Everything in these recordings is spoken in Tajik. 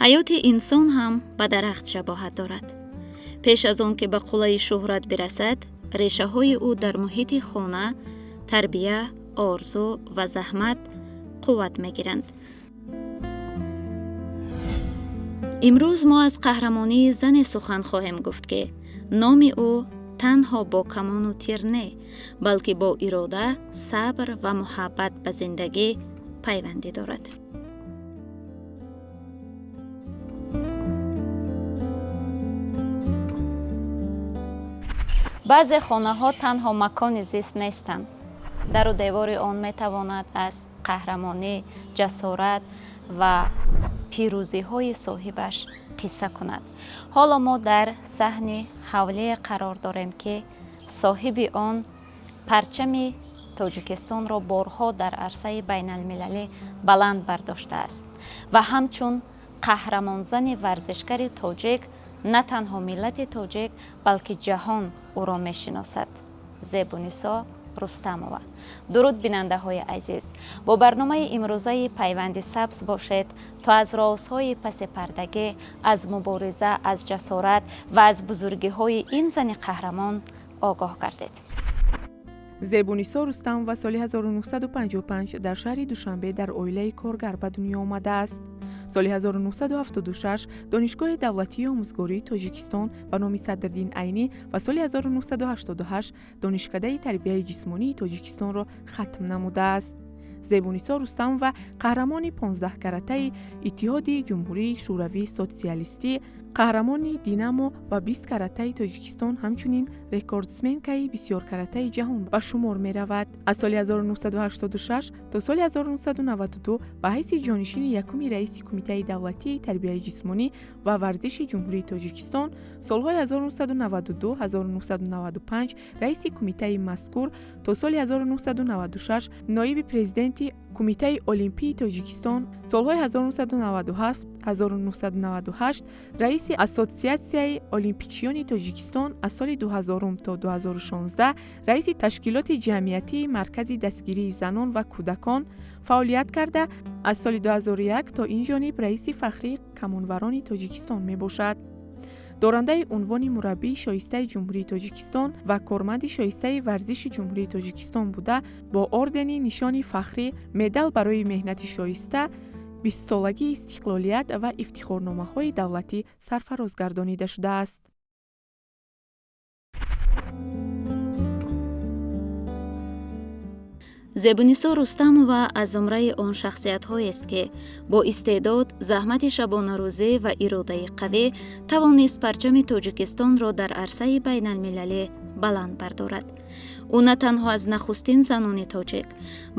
Ҳаёти инсон ҳам ба дарахт шабоҳат дорад. Пеш аз он ки ба қуллаи шӯҳрат бирасад, решаҳои ӯ дар муҳити хона, тарбия, орзу ва заҳмат қувват мегиранд. Имрӯз мо аз қаҳрамонии зане сухан хоҳем гуфт, ки номи ӯ танҳо бо камону тир не, балки бо ирода, сабр ва муҳаббат ба зиндагӣ пайвандӣ дорад. Баъзе хонаҳо танҳо макони зист нестанд. Дару девори он метавонад аз қаҳрамонӣ, ҷасорат ва пирӯзиҳои соҳибаш қисса кунад. Ҳоло мо дар саҳни ҳавлие қарор дорем, ки соҳиби он парчами Тоҷикистонро борҳо дар арсаи байналмилалӣ баланд бардоштааст ва ҳамчун қаҳрамонзани варзишгари тоҷик на танҳо миллати тоҷик, балки ҷаҳон ӯро мешиносад. Зебунисо Рустамова. Дуруд, бинандаҳои азиз! Бо барномаи имрӯзаи Пайванди сабз бошед, то аз розҳои паси пардагӣ, аз мубориза, аз ҷасорат ва аз бузургиҳои ин зани қаҳрамон огоҳ гардед. Зебунисо Рустамова соли 1955 дар шаҳри Душанбе дар оилаи коргар ба дунё омадааст. Соли 1976 Донишгоҳи давлатии омӯзгории Тоҷикистон ба номи Садриддин Айнӣ ва соли 1988 Донишкадаи тарбияи ҷисмонии Тоҷикистонро хатм намудааст. Зебунисо Рустамова қаҳрамони 15-каратаи Иттиҳоди Ҷумҳурии Шӯравии Сотсиалистӣ, қаҳрамони Динамо ва 20-каратаи Тоҷикистон, ҳамчунин рекордсменкаи бисёркаратаи ҷаҳон ба шумор меравад. Аз соли 1986 то соли 1992 ба ҳайси ҷонишини якуми раиси Кумитаи давлатии тарбияи ҷисмонӣ ва варзиши Ҷумҳурии Тоҷикистон, солҳои 1992-1995 раиси кумитаи мазкур, то соли 1996 ноиби президенти Кумитаи олимпии Тоҷикистон, солҳои 1997-1998 раиси Ассотсиатсияи олимпичиёни Тоҷикистон, аз соли 2000 то 2016 раиси ташкилоти ҷамъиятии Маркази дастгирии занон ва кӯдакон фаъолият карда, аз соли 2001 то ин ҷониб раиси фахрии камонварони Тоҷикистон мебошад. Дорандаи унвони мураббии шоистаи Ҷумҳурии Тоҷикистон ва корманди шоистаи варзиши Ҷумҳурии Тоҷикистон буда, бо ордени Нишони фахрӣ, медал барои меҳнати шоиста, 20-солагии истиқлолият ва ифтихорномаҳои давлатӣ сарфароз гардонида шудааст. Зебунисо Рустамова аз зумраи он шахсиятҳоест, ки бо истеъдод, заҳмати шабонарӯзӣ ва иродаи қавӣ тавонист парчами Тоҷикистонро дар арсаи байналмилалӣ баланд бардорад. Ӯ на танҳо аз нахустин занони тоҷик,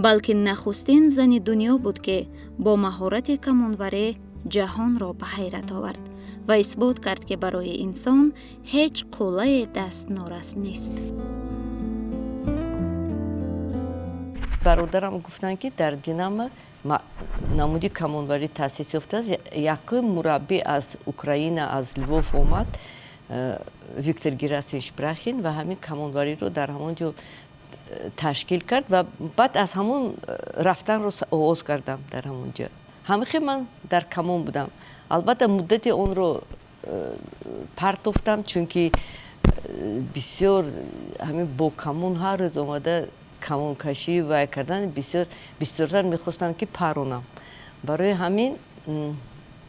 балки нахустин зани дунё буд, ки бо маҳорати камонварӣ ҷаҳонро ба ҳайрат овард ва исбот кард, ки барои инсон ҳеҷ қуллае дастнорас нест. Бародарам гуфтанд, ки дар Динамо намуди камонварӣ таъсис ёфтааст. Якум мураббӣ аз Украина, аз Львов омад, Виктор Герасимович Брахин, ва ҳамин камонвариро дар ҳамон ҷо ташкил кард ва баъд аз ҳамон рафтанро оғоз кардам. Дар ҳамон ҷо ҳамихел ман дар камон будам. Албатта, муддати онро партофтам, чунки бисёр ҳамин бо камон ҳар рӯз омада камонкашӣ вай кардан, бисёр бисёртар мехостам, ки паронам. Барои ҳамин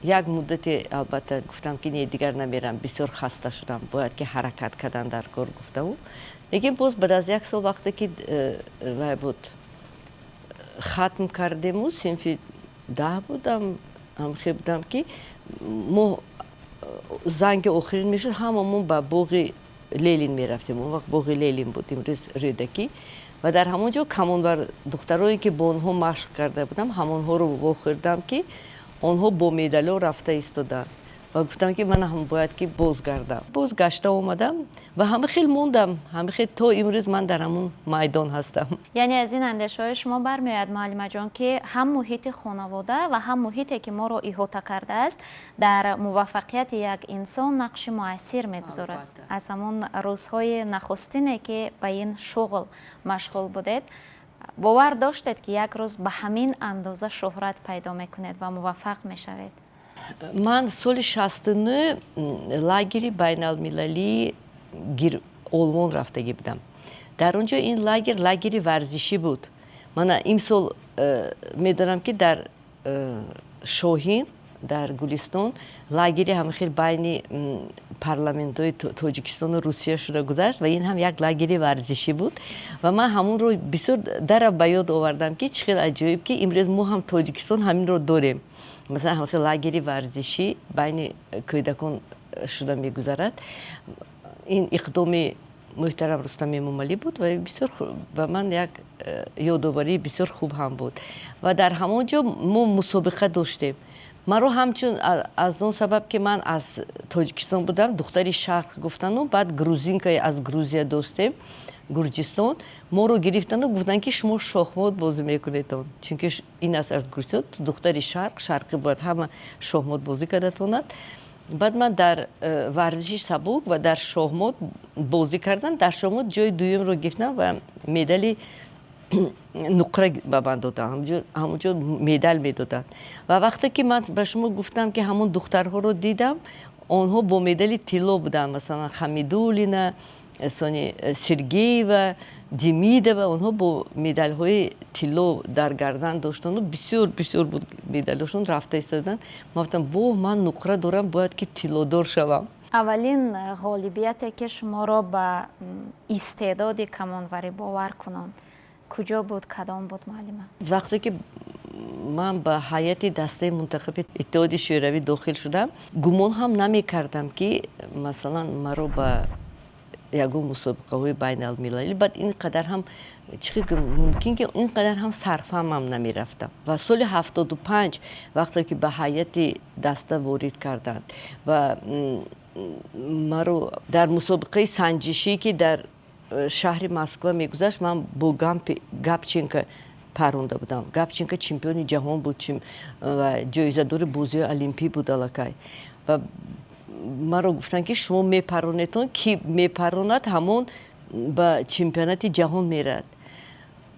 як муддате, албатта, гуфтам, ки не, дигар намерам, бисёр хаста шудам, бояд ки ҳаракат кардан дар кор, гуфтаму. Лекин боз баъд аз як сол, вақте ки вай буд, хатм кардему, синфи 10 будам, ҳамхел будам, ки мо занги охирин мешуд, ҳамамон ба боғи Ленин мерафтем. Он вақт боғи Ленин буд, имрӯз Рӯдакӣ. Ва дар ҳамон ҷо камонвар духтароне, ки бо онҳо машқ карда будам, ҳамонҳоро вохӯрдам, ки онҳо бо медалҳо рафта истоданд, ва гуфтам, ки ман ҳам бояд ки бозгардам. Боз гашта омадам ва ҳама хел мондам, ҳама хел то имрӯз ман дар ҳамон майдон ҳастам. Яъне аз ин андешаҳои шумо бармеояд, муаллимаҷон, ки ҳам муҳити хонавода ва ҳам муҳите, ки моро иҳота кардааст, дар муваффақияти як инсон нақши муассир мегузорад. Аз ҳамон рӯзҳои нахустине, ки ба ин шуғл машғул будед, бовар доштед, ки як рӯз ба ҳамин андоза шӯҳрат пайдо мекунед ва муваффақ мешавед? Ман соли 69 лагери байналмилалии Олмон рафтагӣ будам. Дар он ҷо ин лагер лагери варзишӣ буд. Мана имсол медонам, ки дар Шоҳин, дар Гулистон, лагери ҳамахел байни парламентҳои Тоҷикистону Русия шуда гузашт ва ин ҳам як лагери варзишӣ буд. Ва ман ҳамонро бисёр дара ба ёд овардам, ки чӣ хел аҷоиб, ки имрӯз мо ҳам Тоҷикистон ҳаминро дорем. Масалан, ҳамахел лагери варзишӣ байни кӯдакон шуда мегузарад. Ин иқдоми муҳтарам Рустам Эмомалӣ буд ва бисёр ба ман як ёдоварии бисёр хуб ҳам буд. Ва дар ҳамон ҷо мо мусобиқа доштем. Маро ҳамчун, аз он сабаб ки ман аз Тоҷикистон будам, духтари Шарқ гуфтану, баъд грузинка аз Грузия доштем, Гурҷистон, моро гирифтану гуфтанд, ки шумо шоҳмот бозӣ мекунедон, чунки ин аст аз Гурҷистон, духтари Шарқ, шарқӣ бояд ҳама шоҳмот бозӣ карда тонад. Баъд ман дар варзиши сабук ва дар шоҳмот бозӣ кардам. Дар шоҳмот ҷои дуюмро гирифтам ва медали нуқра ба ман доданд. Ҳамонҷо медал медоданд. Ва вақте ки ман ба шумо гуфтам, ки ҳамон духтарҳоро дидам, онҳо бо медали тилло буданд, масалан, Хамидулина, сони Сергеева, Демидова, онҳо бо медалҳои тилло дар гардан доштанду бисёр бисёр буд медалҳошон, рафта истоданд. Ман гуфтам: воҳ, ман нуқра дорам, бояд ки тиллодор шавам. Аввалин ғолибияте, ки шуморо ба истеъдоди камонварӣ бовар кунонд, куҷо буд, кадом буд, муаллима? Вақте ки ман ба ҳайати дастаи мунтахаби Иттиҳоди Шӯравӣ дохил шудам, гумон ҳам намекардам, ки масалан маро ба ягон мусобиқаҳои байналмилалӣ, баъд ин қадар ҳам чӣ мумкин, ки ин қадар ҳам сарфаҳмам намерафтам. Ва соли 75, вақте ки ба ҳайати даста ворид карданд ва маро дар мусобиқаи санҷишӣ, ки дар шаҳри Москва мегузашт, ман бо Гапченко паронда будам. Гапченко чемпиони ҷаҳон буд ва ҷоизадори бозиҳои олимпӣ буд аллакай. Ва маро гуфтанд, ки шумо мепаронедон, ки мепаронад, ҳамон ба чемпионати ҷаҳон мерад.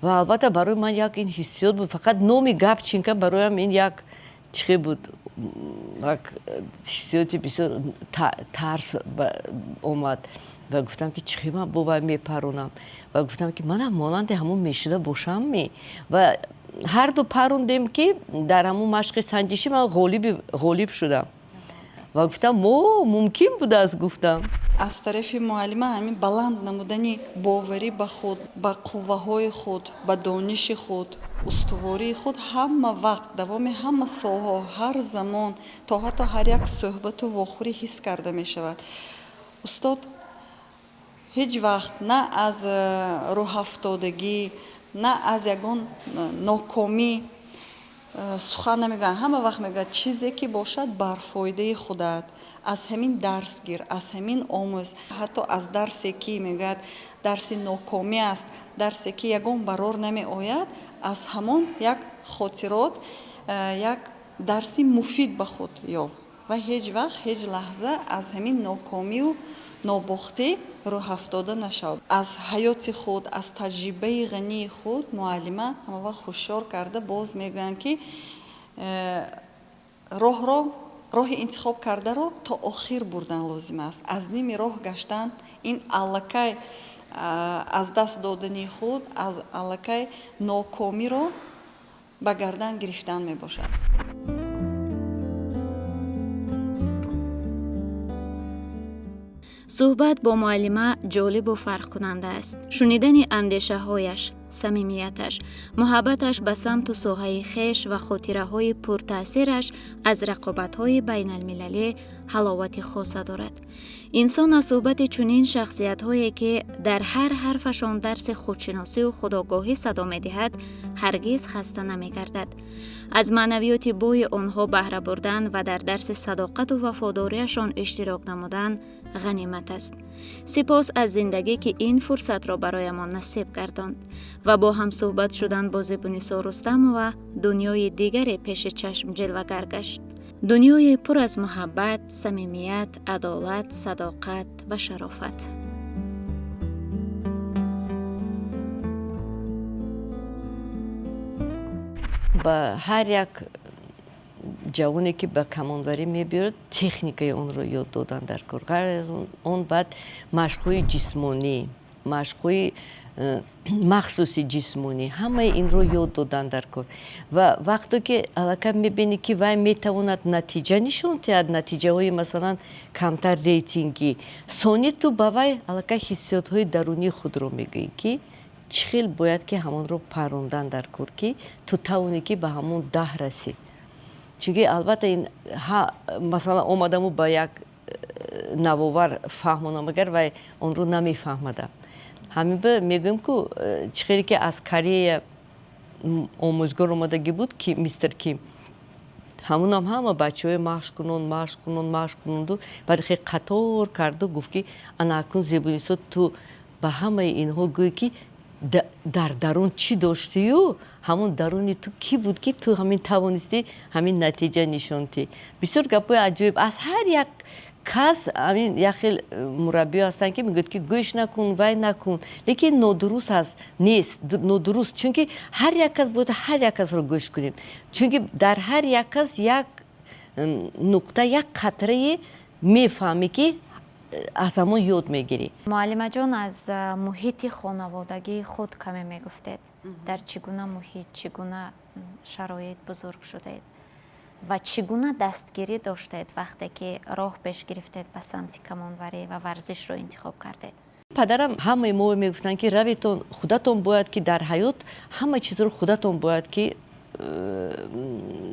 Ва албатта барои ман як ин ҳиссиёт буд, фақат номи Гапченко бароям ин як чихе буд, як ҳиссиёти бисёр тарс омад. Ва гуфтам, ки чихе ман бо вай мепаронам? Ва гуфтам, ки манам монанди ҳамон мешуда бошамми? Ва ҳарду парондем, ки дар ҳамон машқи санҷишӣ ман ғолиб шудам. Ва гуфтам: мо мумкин будааст, гуфтам. Аз тарафи муаллима ҳамин баланд намудани боварӣ ба худ, ба қувваҳои худ, ба дониши худ, устувории худ ҳама вақт, давоми ҳама солҳо, ҳар замон, то ҳатто ҳар як суҳбату вохӯрӣ ҳис карда мешавад. Устод ҳеҷ вақт на аз рӯҳафтодагӣ, на аз ягон нокомӣ сухан намегӯяд. Ҳама вақт мегӯяд: чизе ки бошад, бар фоидаи худат, аз ҳамин дарс гир, аз ҳамин омӯз. Ҳатто аз дарсе ки, мегӯяд, дарси нокомӣ аст, дарсе ки ягон барор намеояд, аз ҳамон як хотирот, як дарси муфид ба худ ёб ва ҳеҷ вақт, ҳеҷ лаҳза аз ҳамин нокомию нобохтӣ рӯҳафтода нашав. Аз ҳаёти худ, аз таҷрибаи ғании худ муаллима ҳамавақт ҳушёр карда боз мегӯянд, ки роҳро, роҳи интихоб кардаро то охир бурдан лозим аст. Аз ними роҳ гаштан ин аллакай аз даст додани худ, аз аллакай нокомиро ба гардан гирифтан мебошад. Суҳбат бо муаллима ҷолибу фарқкунанда аст. Шунидани андешаҳояш, самимияташ, муҳаббаташ ба самту соҳаи хеш ва хотираҳои пуртаъсираш аз рақобатҳои байналмилалӣ ҳаловати хоса дорад. Инсон аз суҳбати чунин шахсиятҳое, ки дар ҳар ҳарфашон дарси худшиносию худогоҳӣ садо медиҳад, ҳаргиз хаста намегардад. Аз маънавиёти бӯи онҳо баҳра бурдан ва дар дарси садоқату вафодориашон иштирок намудан ғанимат аст. Сипос аз зиндагӣ, ки ин фурсатро бароямон насиб гардонд ва бо ҳамсӯҳбат шудан бо Зебунисо Рустамова дунёи дигаре пеши чашм ҷилвагар гашт, дунёе пур аз муҳаббат, самимият, адолат, садоқат ва шарофат. Ба ҳар як Ҷавоне, ки ба камонварӣ мебиёрад, техникаи онро ёд додан дар кор. Ғайр аз он, баъд машқҳои ҷисмонӣ, машқҳои махсуси ҷисмонӣ, ҳамаи инро ёд додан дар кор. Ва вақте ки аллакай мебинӣ, ки вай метавонад натиҷа нишон диҳад, натиҷаҳои, масалан, камтар рейтингӣ, сони ту ба вай аллакай ҳиссиётҳои дарунии худро мегӯӣ, ки чӣ хел бояд ки ҳамонро парондан дар кор, ки ту тавонӣ, ки ба ҳамон 10 расӣ. Чунки, албатта, ин масалан, омадаму ба як навовар фаҳмонам, агар вай онро намефаҳмадам. Ҳамин ба мегӯем, ку чӣ хеле ки аз Корея омӯзгор омадагӣ буд, ки мистер Ким, ҳамунам ҳама бачаҳои машқ кунон, машқ кунон, машқ кунонду, баъд хеле қатор карду гуфт, ки ана акнун, Зебунисо, ту ба ҳамаи инҳо гӯй, ки дар дарун чӣ доштию, ҳамун даруни ту кӣ буд, ки ту ҳамин тавонистӣ ҳамин натиҷа нишон диҳӣ. Бисёр гапҳои аҷоиб аз ҳар як кас. Ҳамин як хел мураббиё ҳастанд, ки мегӯяд, ки гӯш накун, вай накун, лекин нодуруст аст, нест нодуруст, чунки ҳар як кас бояд, ҳар як касро гӯш кунем, чунки дар ҳар як кас як нуқта, як қатрае мефаҳмӣ, ки аз ҳамон ёд мегирӣ. Муаллимаҷон, аз муҳити хонаводагии худ каме мегуфтед. Дар чӣ гуна муҳит, чӣ гуна шароит бузург шудаед ва чӣ гуна дастгирӣ доштед, вақте ки роҳ пеш гирифтед ба самти камонварӣ ва варзишро интихоб кардед? Падарам ҳамаи мо мегуфтанд, ки равитон, худатон бояд, ки дар ҳаёт ҳама чизро худатон бояд, ки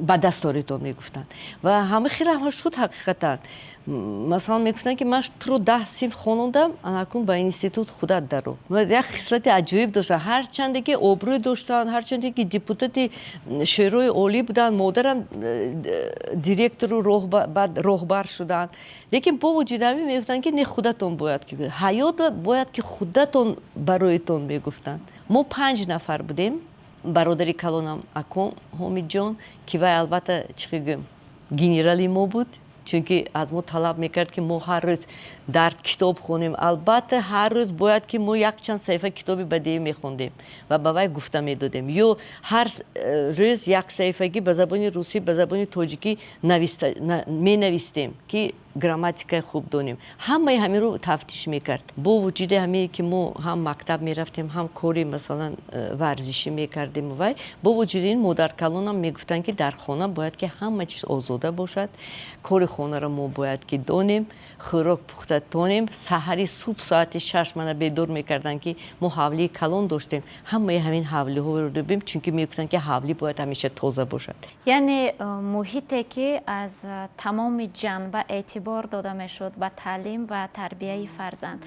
ба даст оритон, мегуфтанд. Ва ҳама хеле ҳама шуд ҳақиқатан. Масалан, мегуфтанд, ки ман туро 10 синф хонондам, анакун ба институт худат даро. Як хислати аҷоиб доштанд, ҳарчанде ки обрӯй доштанд, ҳарчанде ки депутати Шӯрои Олӣ буданд, модарам директору роҳбар шуданд, лекин бо вуҷуди ҳамин мегуфтанд, ки не, худатон бояд, ки ҳаёт бояд, ки худатон бароитон, мегуфтанд. Мо панҷ нафар будем. Бародари калонам аком Ҳомидҷон, ки вай, албатта, чӣ гӯем, генерали мо буд, чунки аз мо талаб мекард, ки мо ҳар рӯз дарс, китоб хонем. Албатта, ҳар рӯз бояд, ки мо якчанд саҳифа китоби бадеӣ мехондем ва ба вай гуфта медодем, ё ҳар рӯз як саҳифагӣ ба забони русӣ, ба забони тоҷикӣ менавистем, ки грамматикаи хуб донем. Ҳамаи ҳаминро тафтиш мекард. Бо вуҷуди ҳамие ки мо ҳам мактаб мерафтем, ҳам кори, масалан, варзишӣ мекардем, вай бо вуҷуди ин модаркалонам мегуфтанд, ки дар хона бояд, ки ҳама чиз озода бошад, кори хонаро мо бояд, ки донем, хӯрок пухта тонем. Саҳари субҳ соати 6 мана бедор мекарданд, ки мо ҳавлии калон доштем, ҳамаи ҳамин ҳавлиҳоро дубем, чунки мегуфтанд, ки ҳавлӣ бояд ҳамеша тоза бошад. Яъне муҳите, ки аз тамоми ҷанба эътибор дода мешуд ба таълим ва тарбияи фарзанд.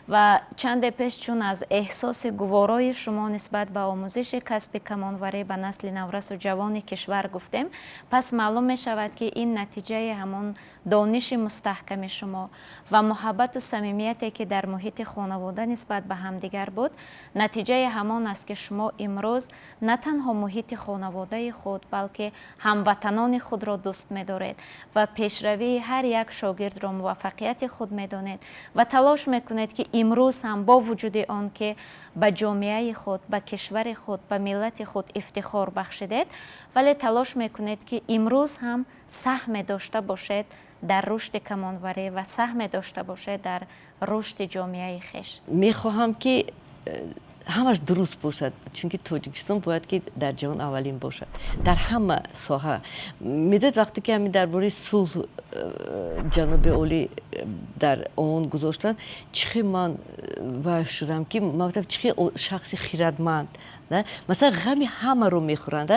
Ва чанде пеш, чун аз эҳсоси гуворои шумо нисбат ба омӯзиши касби камонварӣ ба насли наврасу ҷавони кишвар гуфтем, пас маълум мешавад, ки ин натиҷаи ҳамон дониши мустаҳками шумо ва муҳаббату самимияте, ки дар муҳити хонавода нисбат ба ҳамдигар буд, натиҷаи ҳамон аст, ки шумо имрӯз на танҳо муҳити хонаводаи худ, балки ҳамватанони худро дӯст медоред ва пешравии ҳар як шогирдро муваффақияти худ медонед ва талош мекунед, ки имрӯз ҳам бо вуҷуди он ки ба ҷомеаи худ, ба кишвари худ, ба миллати худ ифтихор бахшидед, вале талош мекунед, ки имрӯз ҳам саҳме дошта бошед дар рушди камонварӣ ва саҳме дошта бошед дар рушди ҷомеаи хеш. Мехоҳам, ки ҳамаш дуруст бошад, чунки Тоҷикистон бояд, ки дар ҷаҳон аввалин бошад дар ҳама соҳа. Медонед, вақте ки ҳамин дар бораи сулҳ ҷаноби олӣ дар ООН гузоштанд, чӣ хел ман вай шудам, ки ман гуфтам, чӣ хел шахси хирадманд, масалан, ғами ҳамаро мехӯранд.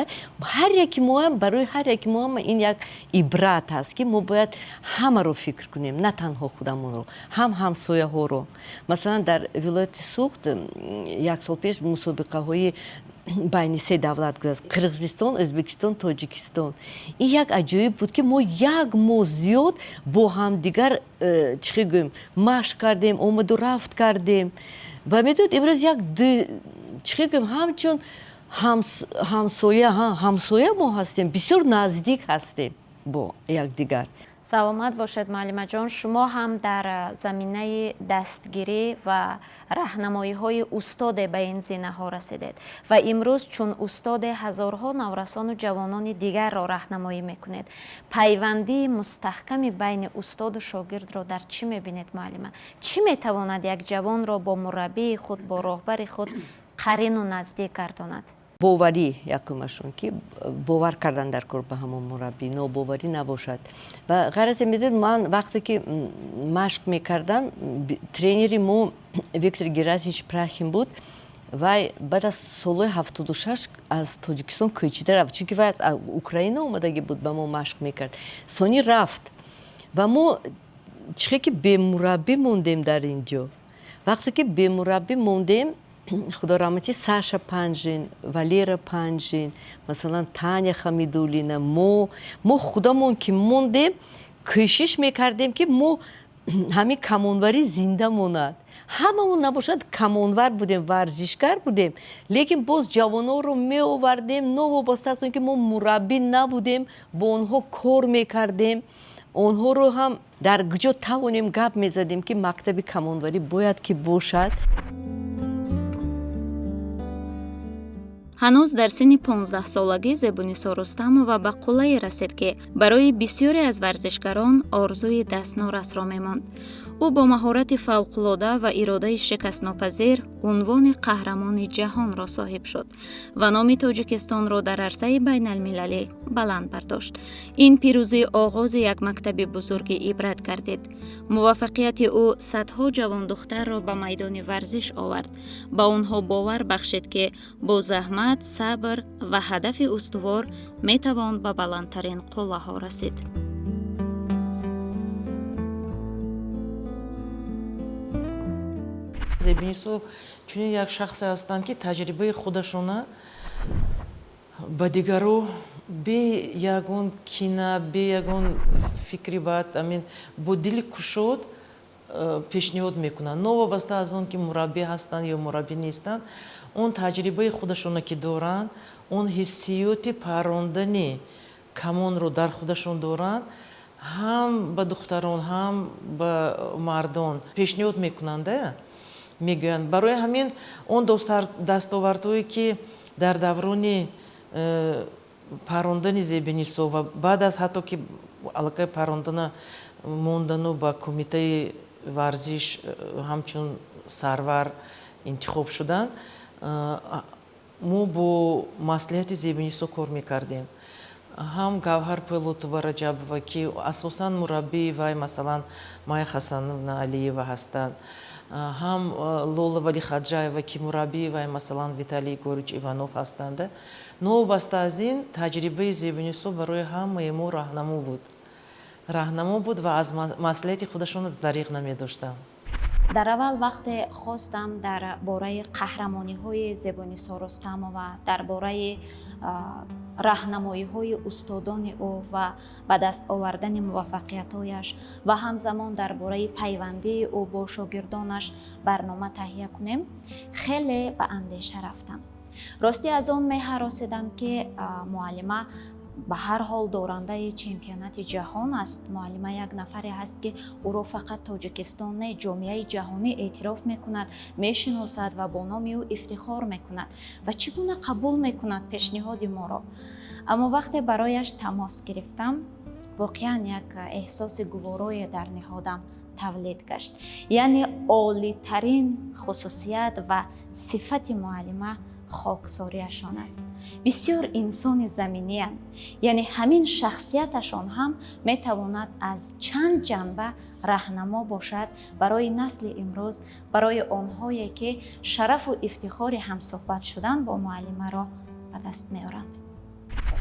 Ҳар яки моам, барои ҳар яки моам ин як ибрат аст, ки мо бояд ҳамаро фикр кунем, на танҳо худамонро, ҳам ҳамсояҳоро. Масалан, дар вилояти Суғд як сол пеш мусобиқаҳои байни се давлат гузашт: Қирғизистон, Ӯзбекистон, Тоҷикистон. Ин як аҷоиб буд, ки мо як моҳ зиёд бо ҳамдигар чӣ хел гӯем, машқ кардем, омаду рафт кардем. Ва медонед, имрӯз як чӣ хел гӯем, ҳамчун ҳамсоя мо ҳастем, бисёр наздик ҳастем бо якдигар. Саломат бошед, муаллимаҷон. Шумо ҳам дар заминаи дастгирӣ ва раҳнамоиҳои устоде ба ин зинаҳо расидед ва имрӯз чун устоде ҳазорҳо наврасону ҷавонони дигарро раҳнамоӣ мекунед. Пайвандии мустаҳками байни устоду шогирдро дар чӣ мебинед, муаллима? Чӣ метавонад як ҷавонро бо мураббии худ, бо роҳбари худ қарину наздик гардонад? Боварӣ якумашон, ки бовар кардан дар кор ба ҳамон мураббӣ, нобоварӣ набошад. Ва ғайр аз ин, медонед, ман вақте ки машқ мекардам, тренери мо Виктор Герасимович Прахин буд. Вай баъд аз солҳои 76 аз Тоҷикистон кӯчида рафт, чунки вай аз Украина омадагӣ буд, ба мо машқ мекард. Сони рафт ва мо чихе ки бемураббӣ мондем дар ин ҷо. Вақте ки бемураббӣ мондем, худо раҳматӣ, Саша Панжин, Валера Панжин, масалан, Таня Хамидуллина, мо худамон ки мондем, кӯшиш мекардем, ки мо ҳамин камонварӣ зинда монад. Ҳамамон набошад, камонвар будем, варзишгар будем, лекин боз ҷавононро меовардем. Новобаста аз он ки мо мураббӣ набудем, бо онҳо кор мекардем, онҳоро ҳам дар куҷо тавонем гап мезадем, ки мактаби камонварӣ бояд ки бошад. Ҳанӯз дар синни 15-солагӣ Зебунисо Рустамова ба қуллае расид, ки барои бисёре аз варзишгарон орзуи дастнорасро мемонд. Ӯ бо маҳорати фавқулода ва иродаи шикастнопазир унвони қаҳрамони ҷаҳонро соҳиб шуд ва номи Тоҷикистонро дар арсаи байналмилалӣ баланд бардошт. Ин пирӯзӣ оғози як мактаби бузурги ибрат гардид. Муваффақияти ӯ садҳо ҷавондухтарро ба майдони варзиш овард, ба онҳо бовар бахшид, ки бо заҳмат, сабр ва ҳадафи устувор метавон ба баландтарин қуллаҳо расид. Зебунисо чунин як шахсе ҳастанд, ки таҷрибаи худашона ба дигаро бе ягон кина, бе ягон фикри бад, амин бо дили кушод пешниҳод мекунанд. Новобаста аз он ки мураббӣ ҳастанд ё мураббӣ нестанд, он таҷрибаи худашона ки доранд, он ҳиссиёти паррондани камонро дар худашон доранд, ҳам ба духтарон, ҳам ба мардон пешниҳод мекунанда, мегӯянд. Барои ҳамин он дастовардҳое, ки дар даврони паррондани Зебунисо ва баъд аз ҳатто ки аллакай паррондана мондану ба кумитаи варзиш ҳамчун сарвар интихоб шуданд, мо бо маслиҳати Зебунисо кор мекардем. Ҳам Гавҳар Пӯлотова Раҷабова, ки асосан мураббии вай, масалан, Майя Хасановна Алиева ҳастанд, ҳам Лола Валихаджаева, ки мураббии вай, масалан, Виталий Егорович Иванов ҳастанд. Новобаста аз ин, таҷрибаи Зебунисо барои ҳамаи мо раҳнамо буд, раҳнамо буд ва аз маслиҳати худашон дариғ намедоштанд. Дар аввал вақте хостам дар бораи қаҳрамониҳои Зебунисо Рустамова, дар бораи раҳнамоиҳои устодони ӯ ва ба даст овардани муваффақиятҳояш ва ҳамзамон дар бораи пайвандии ӯ бо шогирдонаш барнома таҳия кунем, хеле ба андеша рафтам. Ростӣ, аз он меҳаросидам, ки муаллима ба ҳар ҳол дорандаи чемпионати ҷаҳон аст. Муаллима як нафаре ҳаст, ки ӯро фақат Тоҷикистон не, ҷомеаи ҷаҳонӣ эътироф мекунад, мешиносад ва бо номи ӯ ифтихор мекунад, ва чӣ гуна қабул мекунад пешниҳоди моро? Аммо вақте барояш тамос гирифтам, воқеан як эҳсоси гуворое дар ниҳодам тавлид гашт. Яъне олитарин хусусият ва сифати муаллима хоксориашон аст. Бисёр инсони заминиянд, яъне ҳамин шахсияташон ҳам метавонад аз чанд ҷанба раҳнамо бошад барои насли имрӯз, барои онҳое, ки шарафу ифтихори ҳамсӯҳбат шудан бо муаллимаро ба даст меоранд.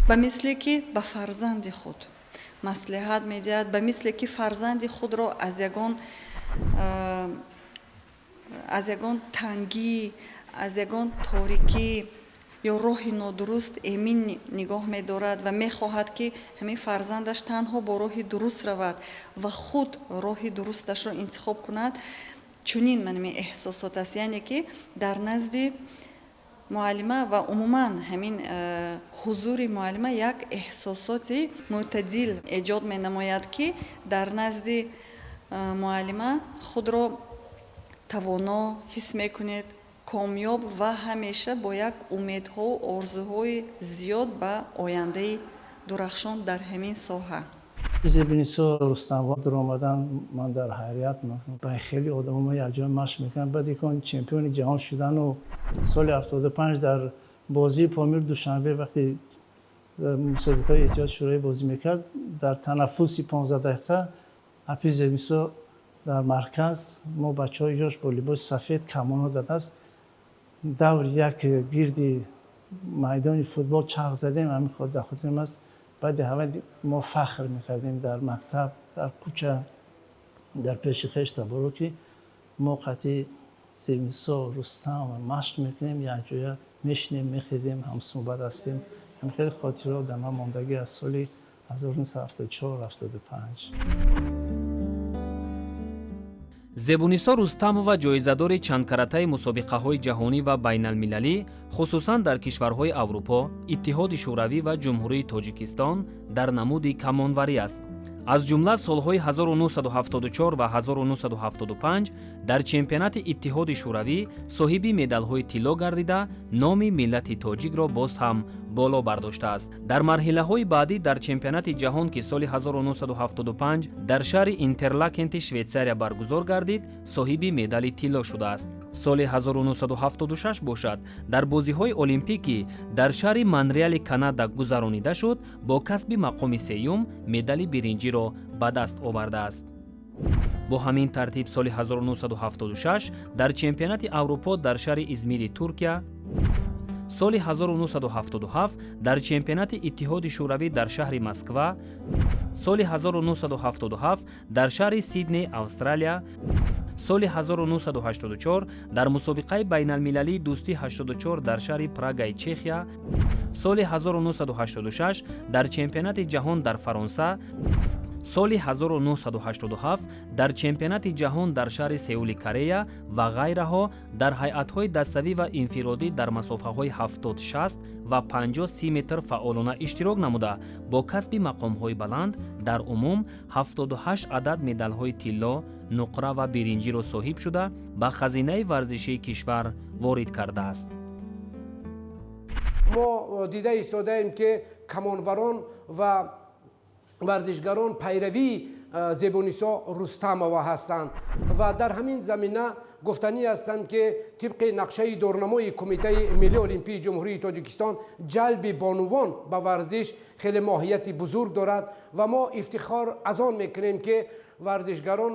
Ба мисле ки ба фарзанди худ маслиҳат медиҳад, ба мисле ки фарзанди худро аз ягон тангӣ, аз ягон торикӣ ё роҳи нодуруст эмин нигоҳ медорад ва мехоҳад, ки ҳамин фарзандаш танҳо бо роҳи дуруст равад ва худ роҳи дурусташро интихоб кунад. Чунин манами эҳсосот аст, яъне ки дар назди Муаллима ва умуман ҳамин ҳузури муаллима як эҳсосоти мӯътадил эҷод менамояд, ки дар назди муаллима худро тавоно ҳис мекунед, комёб ва ҳамеша бо як умедҳову орзуҳои зиёд ба ояндаи дурахшон дар ҳамин соҳа. Зебунисо Рустамова дуромадан, ман дар ҳайрият. Ба хеле одамо якҷоя машқ мекунам. Баъд икон чемпиони ҷаҳон шудану соли 75 дар бозии Помир Душанбе, вақте мусобиқаи Иттиҳоди Шӯравӣ бозӣ мекард, дар танаффуси 15 дақиқа апи Зебунисо дар марказ, мо бачаҳои ёш бо либоси сафед, камонҳо дар даст, даври як гирди майдони футбол чарх задем. Ҳамин дар хотирам аст. Баъди ҳава мо фахр мекардем дар мактаб, дар кӯча, дар пеши хеш таборо, ки мо қатъи Зебунисо Рустам машқ мекунем, якҷоя мешинем, мехезем, ҳамсуҳбат ҳастем. Ҳам хеле хотираҳо дар ман мондагӣ аз соли 1974-75. Зебунисо Рустамова ҷоизадори чандкаратаи мусобиқаҳои ҷаҳонӣ ва байналмилалӣ, хусусан дар кишварҳои Аврупо, Иттиҳоди Шӯравӣ ва Ҷумҳурии Тоҷикистон дар намуди камонварӣ аст. Аз ҷумла солҳои 1974 ва 1975 дар чемпионати Иттиҳоди Шӯравӣ соҳиби медалҳои тилло гардида, номи миллати тоҷикро боз ҳам боло бардоштааст. Дар марҳилаҳои баъдӣ дар чемпионати ҷаҳон, ки соли 1975 дар шаҳри Интерлакенти Швейтсария баргузор гардид, соҳиби медали тилло шудааст. Соли 1976 бошад, дар бозиҳои олимпӣ, ки дар шаҳри Монреали Канада гузаронида шуд, бо касби мақоми сеюм медали биринҷиро ба даст овардааст. Бо ҳамин тартиб, соли 1976 дар чемпионати Аврупо дар шаҳри Измири Туркия, соли 1977 дар чемпионати Иттиҳоди Шӯравӣ дар шаҳри Москва, соли 1977 дар шаҳри Сидней, Австралия, соли 1984 дар мусобиқаи байналмилалии дӯстӣ 84 дар шаҳри Прагаи Чехия, соли 1986 дар чемпионати ҷаҳон дар Фаронса, соли 1987 дар чемпионати ҷаҳон дар шаҳри Сеули Корея ва ғайраҳо дар ҳайатҳои даставӣ ва инфиродӣ дар масофаҳои 70-60 ва 50-30 метр фаъолона иштирок намуда, бо касби мақомҳои баланд дар умум 78 адад медалҳои тилло, нуқра ва биринҷиро соҳиб шуда, ба хазинаи варзишии кишвар ворид кардааст. Мо дида истодаем, ки камонварон ва варзишгарон пайравии Зебунисо Рустамова ҳастанд ва дар ҳамин замина гуфтанӣ ҳастанд, ки тибқи нақшаи дорнамои Кумитаи миллии олимпии Ҷумҳурии Тоҷикистон ҷалби бонувон ба варзиш хеле моҳияти бузург дорад ва мо ифтихор аз он мекунем, ки варзишгарон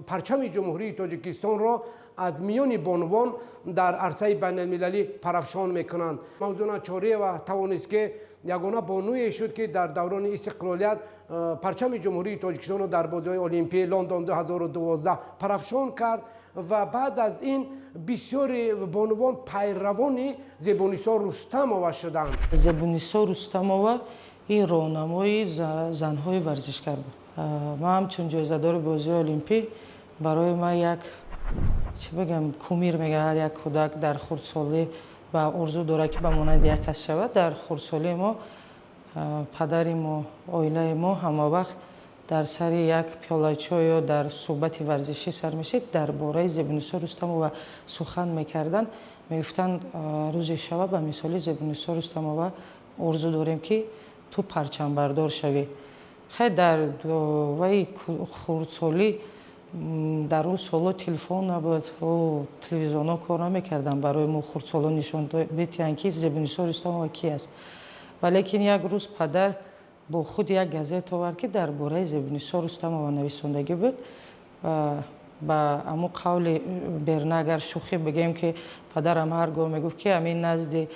парчами Ҷумҳурии Тоҷикистонро аз миёни бонувон дар арсаи байналмилалӣ парафшон мекунанд. Мавзуна Чориева тавонист, ки ягона бонуе шуд, ки дар даврони истиқлолият парчами Ҷумҳурии Тоҷикистонро дар бозиҳои олимпии Лондон 2012 парафшон кард ва баъд аз ин бисёри бонувон пайравони Зебунисо Рустамова шуданд. Зебунисо Рустамова ин роҳнамои занҳои варзишгар буд. Ман ҳамчун ҷоизадори бозиҳои олимпӣ, барои ман як, чӣ бигӯям, кумир мега, ҳар як кӯдак дар хурдсолӣ ба орзу дорад, ки ба монанди як кас шавад. Дар хурдсолии мо падари мо, оилаи мо ҳама вақт дар сари як пиёлачо ё дар суҳбати варзишӣ сар мешид, дар бораи Зебунисо Рустамова сухан мекарданд. Мегуфтанд, рӯзе шава, ба мисоли Зебунисо Рустамова орзу дорем, ки ту парчамбардор шавӣ. Хай, дар ваи хурдсолӣ, дар он солҳо телефон набуд, телевизионҳо кор намекарданд барои мо хурдсолон нишон битиҳанд, ки Зебунисо Рустамова ки аст. Валекин як рӯз падар бо худ як газета овард, ки дар бораи Зебунисо Рустамова нависондагӣ буд. Ба ҳамун қавли берна, агар шӯхӣ бигӯем, ки падарам ҳар гоҳ мегуфт, ки ҳамин назди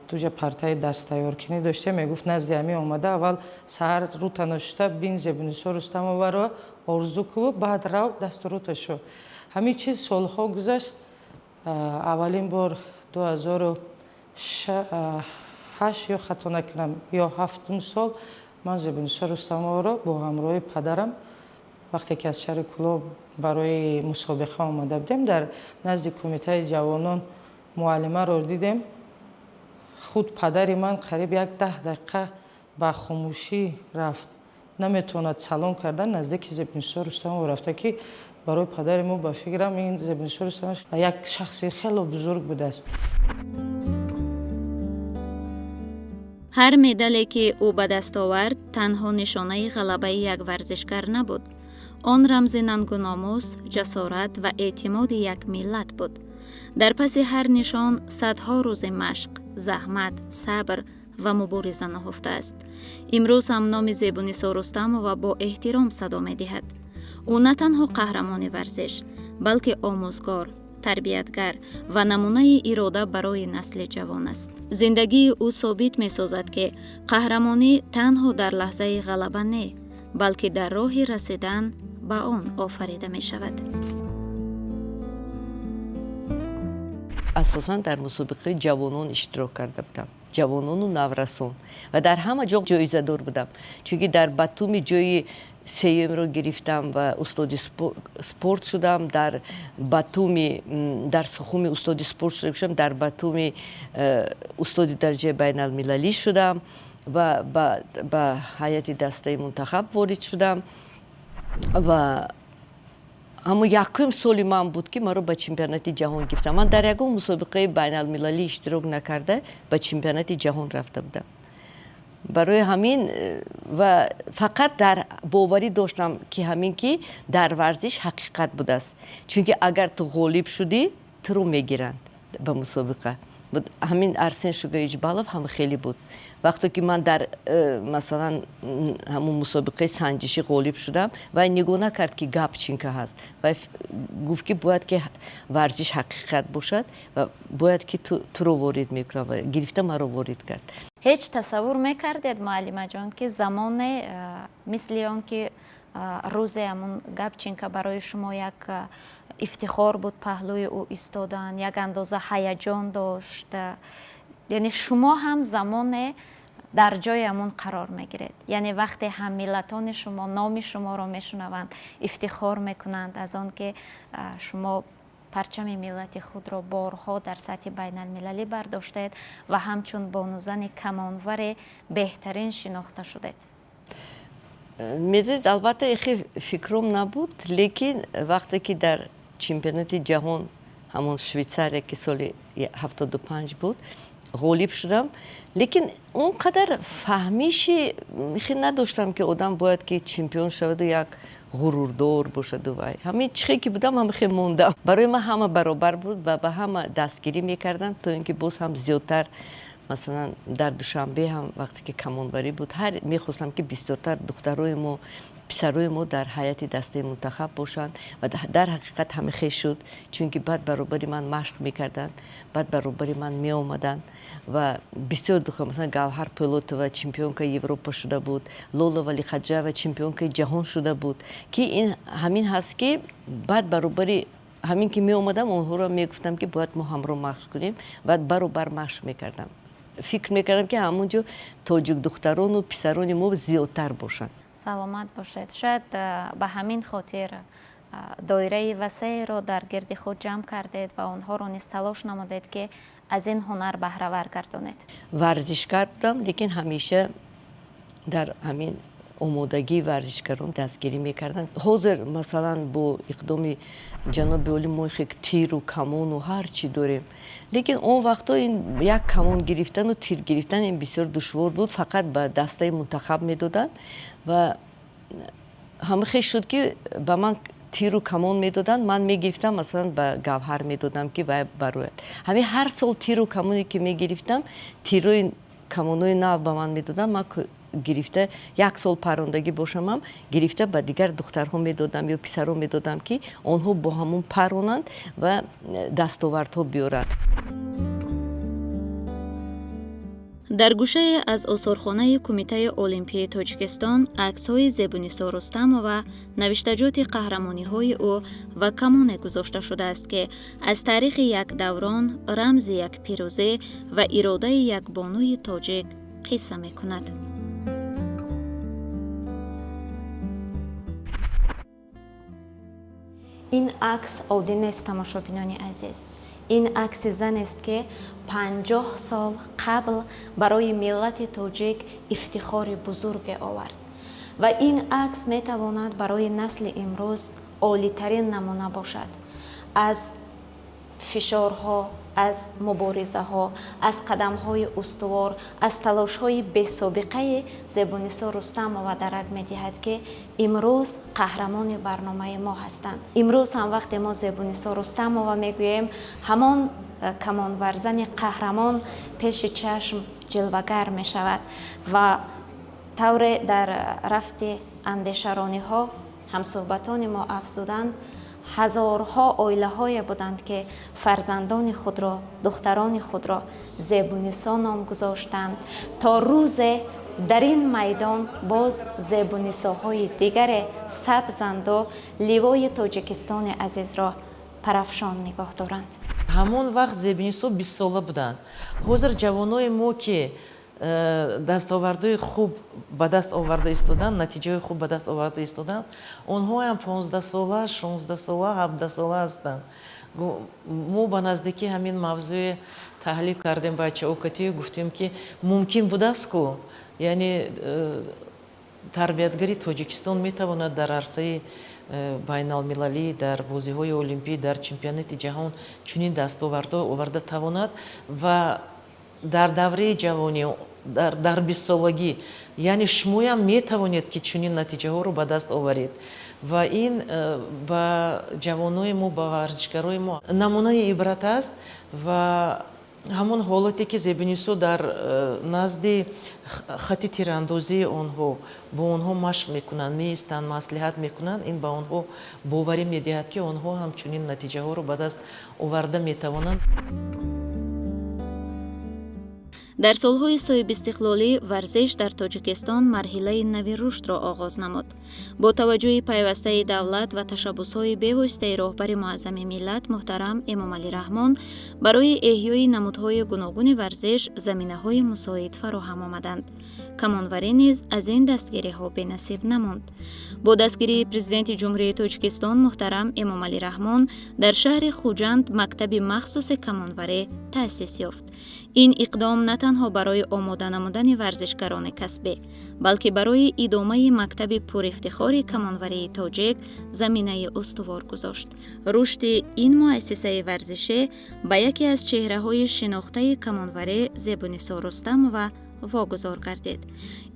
дуҷа партаи дарстайёркунӣ доштем, мегуфт, назди ҳамин омада, аввал саҳар рута ношуста бин, Зебунисо Рустамоваро орзу ку, баъд рав дасту рута шо. Ҳамин чиз солҳо гузашт. Аввалин бор 2008 ё хато накунам, ё ҳафтум сол ман Зебунисо Рустамоваро бо ҳамроҳи падарам, вақте ки аз шаҳри Кӯлоб барои мусобиқа омада будем, дар назди Кумитаи ҷавонон Муаллимаро дидем, худ падари ман қариб як 10 дақиқа ба хомӯшӣ рафт, наметавонад салом кардан. Наздики Зебнисо Рустамова рафта, ки барои падари мо, ба фикрам, ин Зебнисо Рустамова як шахси хело бузург будааст. Ҳар медале, ки ӯ ба даст овард, танҳо нишонаи ғалабаи як варзишгар набуд. Он рамзи нангу номус, ҷасорат ва эътимоди як миллат буд. Дар паси ҳар нишон садҳо рӯзи машқ, заҳмат, сабр ва мубориза наҳуфтааст. Имрӯз ҳам номи Зебунисо Рустамова бо эҳтиром садо медиҳад. Ӯ на танҳо қаҳрамони варзиш, балки омӯзгор, тарбиятгар ва намунаи ирода барои насли ҷавон аст. Зиндагии ӯ собит месозад, ки қаҳрамонӣ танҳо дар лаҳзаи ғалаба не, балки дар роҳи расидан ба он офарида мешавад. Асосан дар мусобиқаи ҷавонон иштирок карда будам, ҷавонону наврасон, ва дар ҳама ҷо ҷоизадор будам, чунки дар Батуми ҷои сеюмро гирифтам ва устоди спорт шудам, дар Батуми, дар Сухуми устоди спорт шудам, дар Батуми устоди дараҷаи байналмилалӣ шудам ва ба ҳайати дастаи мунтахаб ворид шудам. Ва ҳамон якум соли ман буд, ки маро ба чемпионати ҷаҳон гирифтам. Ман дар ягон мусобиқаи байналмилалӣ иштирок накарда ба чемпионати ҷаҳон рафта будам. Барои ҳамин ва фақат дар боварӣ доштам, ки ҳамин ки дар варзиш ҳақиқат будааст, чунки агар ту ғолиб шудӣ, туро мегиранд ба мусобиқа. Ҳамин Арсен Шугаевич Балов ҳам хеле буд. Вақте ки ман дар масалан ҳамун мусобиқаи санҷишӣ ғолиб шудам, вай нигоҳ накард, ки Гапченко ҳаст. Вай гуфт, ки бояд ки варзиш ҳақиқат бошад ва бояд ки туро ворид мекунам, ва гирифта маро ворид кард. Ҳеҷ тасаввур мекардед, муаллимаҷон, ки замоне мисли он ки рӯзе ҳамун Гапченко барои шумо як ифтихор буд, паҳлӯи ӯ истодан як андоза ҳаяҷон дошт, яъне шумо ҳам замоне дар ҷои ҳамун қарор мегиред, яъне вақте ҳаммиллатони шумо номи шуморо мешунаванд, ифтихор мекунанд аз он ки шумо парчами миллати худро борҳо дар сатҳи байналмилалӣ бардоштед ва ҳамчун бонузани камонваре беҳтарин шинохта шудед? Медонед, албатта, ихе фикром набуд, лекин вақте ки дар чемпионати ҷаҳон, ҳамон Швейтсария, ки соли 75 буд, ғолиб шудам, лекин он қадар фаҳмиши хе надоштам, ки одам бояд ки чемпион шаваду як ғурурдор бошаду. Вай ҳамин чихе ки будам, ҳама хе мондам. Барои ман ҳама баробар буд ва ба ҳама дастгирӣ мекардам, то ин ки боз ҳам зиёдтар. Масалан, дар Душанбе ҳам вақте ки камонварӣ буд, ҳар мехостам, ки бисёртар духтарои мо, писарои мо дар ҳайати дастаи мунтахаб бошанд. Ва дар ҳақиқат ҳама хел шуд, чунки баъд баробари ман машқ мекарданд, баъд баробари ман меомаданд. Ва бисёр духтар, масалан, Гавҳар Пӯлотова чемпионкаи Европа шуда буд, Лола Валихаҷаева чемпионкаи ҷаҳон шуда буд, ки ин ҳамин ҳаст, ки баъд баробари ҳамин ки меомадам, онҳоро мегуфтам, ки бояд мо ҳамроҳ машқ кунем. Баъд баробар машқ мекардам. Фикр мекардам, ки ҳамон ҷо тоҷик духтарону писарони мо зиёдтар бошанд. Саломат бошед. Шояд ба ҳамин хотир доираи васеъро дар гирди худ ҷамъ кардед ва онҳоро низ талош намудед, ки аз ин ҳунар баҳравар гардонед. Варзишгар будам, лекин ҳамеша дар ҳамин омодагии варзишгарон дастгирӣ мекарданд. Ҳозир, масалан, бо иқдоми ҷаноби олӣ мо хек тиру камону ҳар чӣ дорем, лекин он вақтҳо ин як камон гирифтану тир гирифтан ин бисёр душвор буд, фақат ба дастаи мунтахаб медоданд. Ва ҳама хел шуд, ки ба ман тиру камон медоданд, ман мегирифтам, масалан, ба Гавҳар медодам, ки вай барояд. Ҳамин ҳар сол тиру камоне ки мегирифтам, тирои камонои нав ба ман медоданд, ман гирифта, як сол парондагӣ бошамам, гирифта ба дигар духтарҳо медодам ё писарҳо медодам, ки онҳо бо ҳамон паронанд ва дастовардҳо биёранд. Дар гӯшае аз осорхонаи Кумитаи Олимпии Тоҷикистон аксҳои Зебунисо Рустамова, навиштаҷоти қаҳрамониҳои ӯ ва камоне гузошта шудааст, ки аз таърихи як даврон, рамзи як пирӯзӣ ва иродаи як бонуи тоҷик қисса мекунад. Ин акс оддӣ нест, тамошобинони азиз. Ин акси занест, ки 50 сол қабл барои миллати тоҷик ифтихори бузурге овард, ва ин акс метавонад барои насли имрӯз олитарин намуна бошад аз фишорҳо, аз муборизаҳо, аз қадамҳои устувор, аз талошҳои бесобиқаи Зебунисо Рустамова дарак медиҳад, ки имрӯз қаҳрамони барномаи мо ҳастанд. Имрӯз ҳам вақте мо Зебунисо Рустамова мегӯем, ҳамон камонварзани қаҳрамон пеши чашм ҷилвагар мешавад. Ва тавре дар рафти андешарониҳо ҳамсӯҳбатони мо афзуданд, ҳазорҳо оилаҳое буданд, ки фарзандони худро, духтарони худро Зебунисо ном гузоштанд, то рӯзе дар ин майдон боз зебунисоҳои дигаре сабзанду ливои Тоҷикистони азизро парафшон нигоҳ доранд. Ҳамон вақт Зебунисо 20сола буданд. Ҳозир ҷавонои мо, ки дастовардҳои хуб ба даст оварда истоданд, натиҷаҳои хуб ба даст оварда истоданд, онҳоям 15сола, 16сола, 17сола ҳастанд. Мо ба наздикӣ ҳамин мавзӯе таҳлил кардем бачаҳо катию, гуфтем, ки мумкин будааст ку, яъне тарбиятгари Тоҷикистон метавонад дар арсаи байналмилалӣ, дар бозиҳои олимпӣ, дар чемпионати ҷаҳон чунин дастовардҳо оварда тавонад ва дар давраи ҷавонӣ, дар 20солагӣ, яъне шумоям метавонед, ки чунин натиҷаҳоро ба даст оваред. Ва ин ба ҷавонои мо, ба варзишгарои мо намунаи ибрат аст. Ва ҳамон ҳолате, ки Зебунисо дар назди хати тирандозии онҳо бо онҳо машқ мекунанд, меистанд, маслиҳат мекунанд, ин ба онҳо боварӣ медиҳад, ки онҳо ҳам чунин натиҷаҳоро ба даст оварда метавонанд. Дар солҳои соҳибистиқлолӣ варзиш дар Тоҷикистон марҳилаи нави рушдро оғоз намуд. Бо таваҷҷӯҳи пайвастаи давлат ва ташаббусҳои бевоситаи роҳбари муаззами миллат муҳтарам Эмомалӣ Раҳмон барои эҳёи намудҳои гуногуни варзиш заминаҳои мусоид фароҳам омаданд. Камонварӣ низ аз ин дастгириҳо бенасиб намонд. Бо дастгирии Президенти Ҷумҳурии Тоҷикистон муҳтарам Эмомалӣ Раҳмон дар шаҳри Хуҷанд мактаби махсуси камонварӣ таъсис ёфт. Ин иқдом на танҳо барои омода намудани варзишгарони касбӣ, балки барои идомаи мактаби пурифтихори камонварии тоҷик заминаи устувор гузошт. Рушди ин муассисаи варзишӣ ба яке аз чеҳраҳои шинохтаи камонварӣ Зебунисо Рустамова вогузор гардид.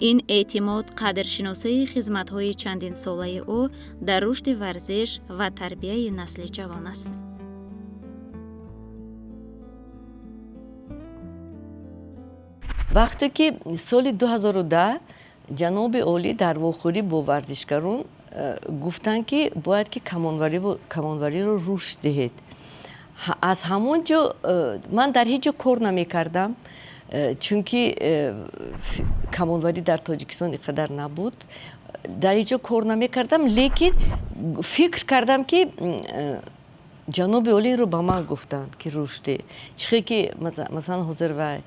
Ин эътимод қадршиносии хизматҳои чандинсолаи ӯ дар рушди варзиш ва тарбияи насли ҷавон аст. Вақте ки соли 2010 ҷаноби олӣ дар вохӯрӣ бо варзишгарон гуфтанд, ки бояд ки камонвариро рушд диҳед, аз ҳамон ҷо ман дар ҳеҷ ҷо кор намекардам, чунки камонварӣ дар Тоҷикистон ин қадар набуд. Дар ҳеҷ ҷо кор намекардам, лекин фикр кардам, ки ҷаноби олӣ инро ба ман гуфтанд, ки рушд деҳ. Чӣ ки масалан ҳозир вай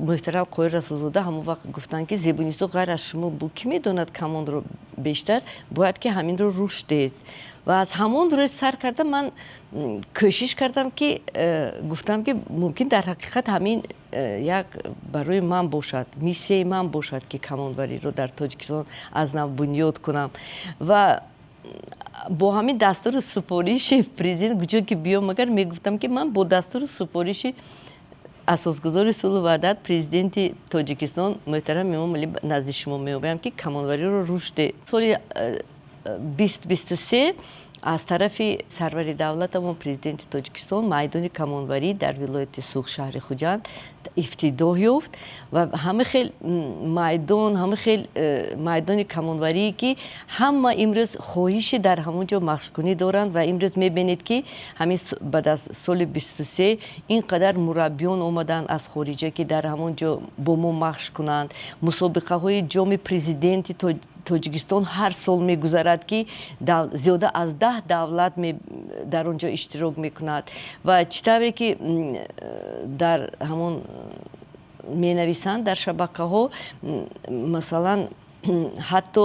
муҳтарам Қоҳир Расулзода ҳамон вақт гуфтанд, ки Зебунисо, ғайр аз шумо бу кӣ медонад камонро бештар, бояд ки ҳаминро рушд диҳед. Ва аз ҳамон рӯз сар карда ман кӯшиш кардам, ки гуфтам, ки мумкин дар ҳақиқат ҳамин як барои ман бошад, миссияи ман бошад, ки камонвариро дар Тоҷикистон аз нав бунёд кунам. Ва бо ҳамин дастуру супориши президент, куҷо ки биём, агар мегуфтам, ки ман бо дастуру супориши асосгузори сулҳу ваҳдат, президенти Тоҷикистон муҳтарам Эмомалӣ назди шумо меоям, ки камонвариро рушд деҳ. Соли 2023 аз тарафи сарвари давлатамон, президенти Тоҷикистон, майдони камонварӣ дар вилояти Суғд, шаҳри Хуҷанд ифтитоҳ ёфт. Ва ҳама хел майдон, ҳама хел майдони камонварие, ки ҳама имрӯз хоҳиши дар ҳамон ҷо машқкунӣ доранд. Ва имрӯз мебинед, ки ҳамин баъд аз соли 23 ин қадар мураббиён омаданд аз хориҷа, ки дар ҳамон ҷо бо мо машқ кунанд. Мусобиқаҳои ҷоми президенти Тоҷикистон ҳар сол мегузарад, ки зиёда аз 10 давлат дар он ҷо иштирок мекунад. Ва чӣ тавре ки дар ҳамон менависанд дар шабакаҳо, масалан, ҳатто,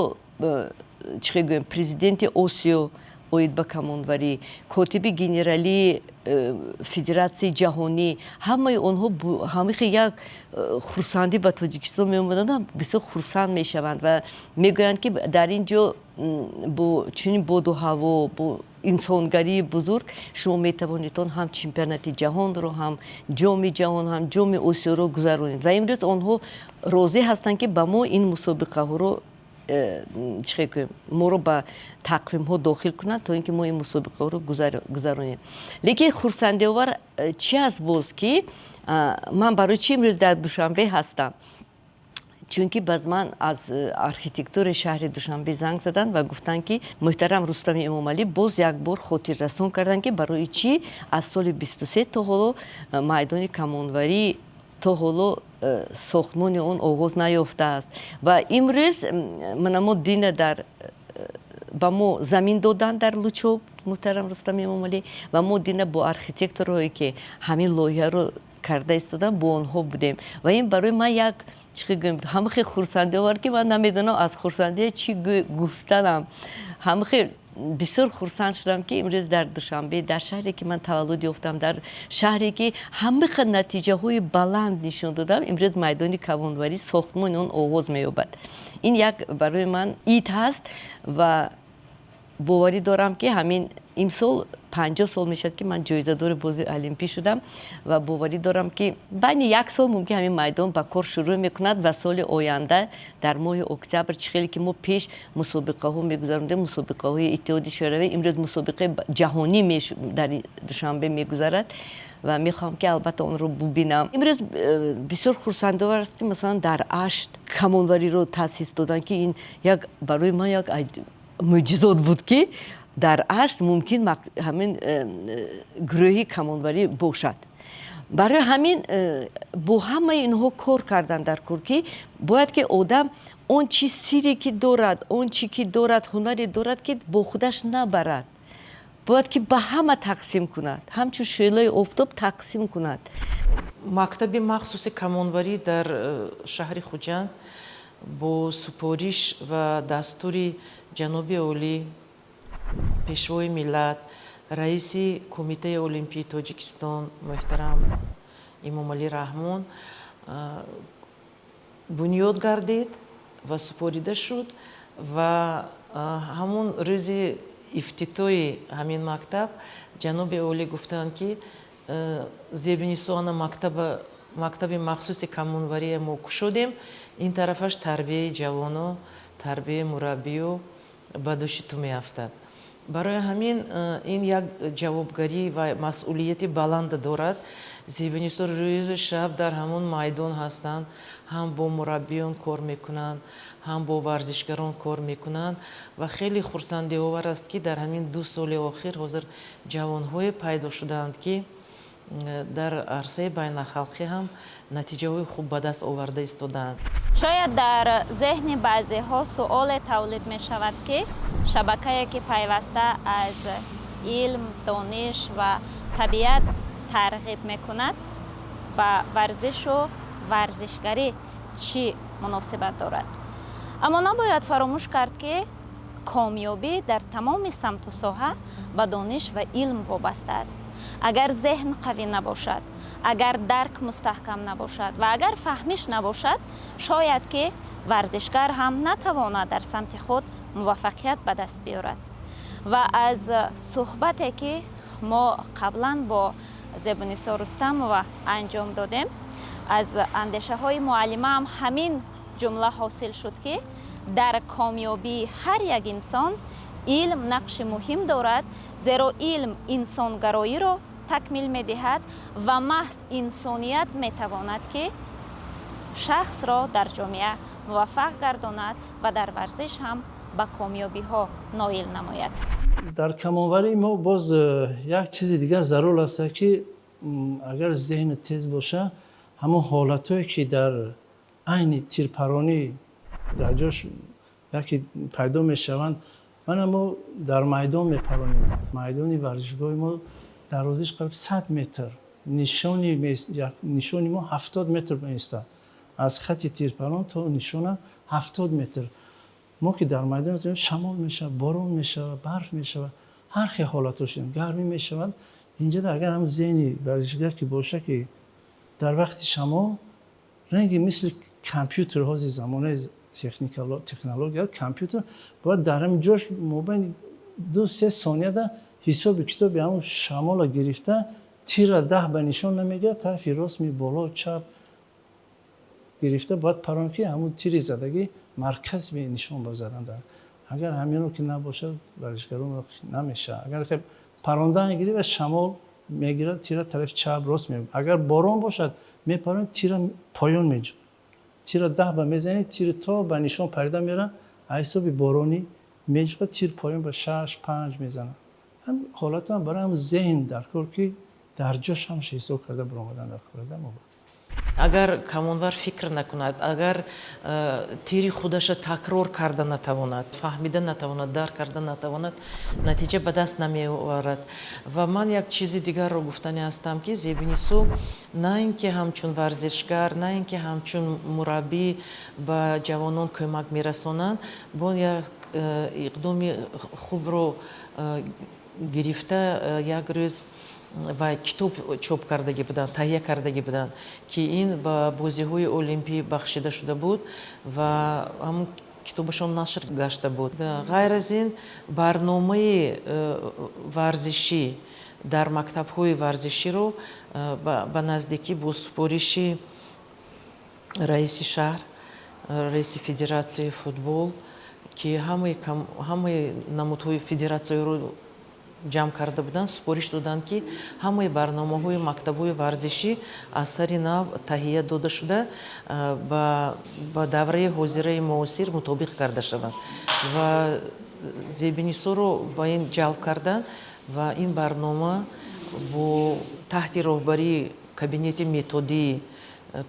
чӣ гӯем, президенти Осиё Оид ба камонварӣ, котиби генералии федератсияи ҷаҳонӣ, ҳамаи онҳо ҳамихе як хурсандӣ ба Тоҷикистон меомаданд, бисёр хурсанд мешаванд ва мегӯянд, ки дар ин ҷо бо чунин боду ҳаво, бо инсонгарии бузург шумо метавонед ҳам чемпионати ҷаҳонро, ҳам Ҷоми ҷаҳон, ҳам Ҷоми Осиёро гузаронед. Ва имрӯз онҳо розӣ ҳастанд, ки ба мо ин мусобиқаҳоро чӣ хел кунем, моро ба тақвимҳо дохил кунанд, то ин ки мо ин мусобиқаҳоро гузаронем. Лекин хурсандиовар чӣ аст боз, ки ман барои чӣ имрӯз дар Душанбе ҳастам? Чунки баз ман аз архитектураи шаҳри Душанбе занг заданд ва гуфтанд, ки муҳтарам Рустами Эмомалӣ боз як бор хотиррасон карданд, ки барои чӣ аз соли 23 то ҳоло майдони камонварӣ то ҳоло сохтмони он оғоз наёфтааст. Ва имрӯз мана мо дина дар ба мо замин доданд дар Лучоб муҳтарам Рустами Эмомалӣ, ва мо дина бо архитекторҳое, ки ҳамин лоиҳаро карда истодан, бо онҳо будем. Ва ин барои ман як, чӣ гӯем, ҳамахел хурсандӣ овард, ки ман намедонам аз хурсандия чӣ гуфтанам. Ҳамахел бисёр хурсанд шудам, ки имрӯз дар Душанбе, дар шаҳре ки ман таваллуд ёфтам, дар шаҳре ки ҳамаха натиҷаҳои баланд нишон додам, имрӯз майдони камонварӣ сохтмони он оғоз меёбад. Ин як барои ман ид ҳаст ва боварӣ дорам, ки ҳамин имсол 50 сол мешавад, ки ман ҷоизадори бозии олимпӣ шудам, ва боварӣ дорам, ки байни як сол мумкин ҳамин майдон ба кор шурӯъ мекунад ва соли оянда дар моҳи октябр, чӣ хеле ки мо пеш мусобиқаҳо мегузарондем, мусобиқаҳои Иттиҳоди Шӯравӣ, имрӯз мусобиқаи ҷаҳонӣ дар Душанбе мегузарад ва мехоҳам, ки албатта онро бубинам. Имрӯз бисёр хурсандовар аст, ки масалан дар Ашт камонвариро таъсис доданд, ки ин як барои ман як мӯъҷизот буд, ки дар Ашт мумкин ҳамин гурӯҳи камонварӣ бошад. Барои ҳамин бо ҳамаи инҳо кор кардан дар кор, ки бояд ки одам он чи сире ки дорад, он чи ки дорад, ҳунаре дорад, ки бо худаш набарад, бояд ки ба ҳама тақсим кунад, ҳамчун шӯълаи офтоб тақсим кунад. Мактаби махсуси камонварӣ дар шаҳри Хуҷанд бо супориш ва дастури ҷаноби олӣ, Пешвои миллат, раиси Кумитаи олимпии Тоҷикистон муҳтарам Эмомалӣ Раҳмон бунёд гардид ва супорида шуд. Ва ҳамун рӯзи ифтитоҳи ҳамин мактаб ҷаноби олӣ гуфтанд, ки Зебинисо, ана мактаби махсуси камонварие мо кушодем, ин тарафаш тарбияи ҷавоно, тарбияи мураббиё ба дӯши ту меафтад. Барои ҳамин ин як ҷавобгарӣ ва масъулияти баланд дорад. Зебинисо рӯзу шаб дар ҳамон майдон ҳастанд, ҳам бо мураббиён кор мекунанд, ҳам бо варзишгарон кор мекунанд. Ва хеле хурсандиовар аст, ки дар ҳамин 2 соли охир ҳозир ҷавонҳое пайдо шудаанд, ки дар арсаи байналхалқӣ ҳам натиҷаҳои хуб ба даст оварда истодаанд. Шояд дар зеҳни баъзеҳо суоле тавлид мешавад, ки шабакае, ки пайваста аз илм, дониш ва табиат тарғиб мекунад, ба варзишу варзишгарӣ чӣ муносибат дорад. Аммо набояд фаромӯш кард, ки комёбӣ дар тамоми самту соҳа ба дониш ва илм вобаста аст. Агар зеҳн қавӣ набошад, агар дарк мустаҳкам набошад ва агар фаҳмиш набошад, шояд ки варзишгар ҳам натавонад дар самти худ муваффақият ба даст биёрад. Ва аз суҳбате, ки мо қаблан бо Зебунисо Рустамова анҷом додем, аз андешаҳои муаллимаам ҳамин ҷумла ҳосил шуд, ки дар комёбии ҳар як инсон илм нақши муҳим дорад, зеро илм инсонгароиро такмил медиҳад ва маҳз инсоният метавонад, ки шахсро дар ҷомеа муваффақ гардонад ва дар варзиш ҳам ба комёбиҳо ноил намояд. Дар камонварии мо боз як чизи дигар зарур аст, ки агар зеҳни тез боша, ҳамон ҳолатҳое, ки дар айни тирпаронӣ дар ҷош яке пайдо мешаванд. Мана мо дар майдон мепаронем, майдони варзишгоҳи мо дарозиш қариб 100 метр, нишони мо 70 метр меистад. Аз хати тирпарон то нишона 70 метр. Мо ки дар майдон, шамол мешавад, борон мешавад, барф мешавад. Ҳар хел ҳолатҳо шудем, гармӣ мешавад. Инҷа агар ҳам зеҳни варзишгар ки боша, ки дар вақти шамол ранги мисли компютер, ҳозир замонаи технология, компютер бояд дар ҳамин ҷош мобайни 2-3 сонияда ҳисоби китоби ҳамун шамола гирифта, тира 10 ба нишон намегирад, тарафи рост ми боло чап гирифта бояд парон, ки ҳамун тири задагӣ марказ нишон ба задан. Агар ҳаминро ки набошад, варзишгарон намешавад. Агар парондан гирӣ ва шамол мегирад, тира тарафи чап рост ме. Агар борон бошад, мепаронӣ, тира поён меҷӯ, тира 10 ба мезанӣ, тир то ба нишон парида мера, аз ҳисоби боронӣ меҷӯхад, тир поён ба 6-5 мезанад. Ҳам ҳолатам барои ҳам зеҳн дар кор, ки дар ҷош ҳамаша ҳисоб карда баромадан дар кор. Агар камонвар фикр накунад, агар тири худаша такрор карда натавонад, фаҳмида натавонад, дарк карда натавонад, натиҷа ба даст намеоварад. Ва ман як чизи дигарро гуфтани ҳастам, ки Зебинисо на ин ки ҳамчун варзишгар, на ин ки ҳамчун мураббӣ ба ҷавонон кӯмак мерасонанд, бо як иқдоми хубро гирифта, як рӯз ва китоб чоп кардагӣ буданд, таҳия кардагӣ буданд, ки ин ба бозиҳои олимпӣ бахшида шуда буд ва ҳамун китобашон нашр гашта буд. Ғайр аз ин, барномаи варзишӣ дар мактабҳои варзиширо ба наздикӣ бо супориши раиси шаҳр, раиси федератсияи футбол, ки ҳамаи намудҳои федератсияро ҷамъ карда буданд, супориш доданд, ки ҳамаи барномаҳои мактабҳои варзишӣ аз сари нав таҳия дода шуда, ба давраи ҳозираи муосир мутобиқ карда шаванд. Ва Зебинисоро ба ин ҷалб карданд ва ин барнома бо таҳти роҳбарии кабинети методии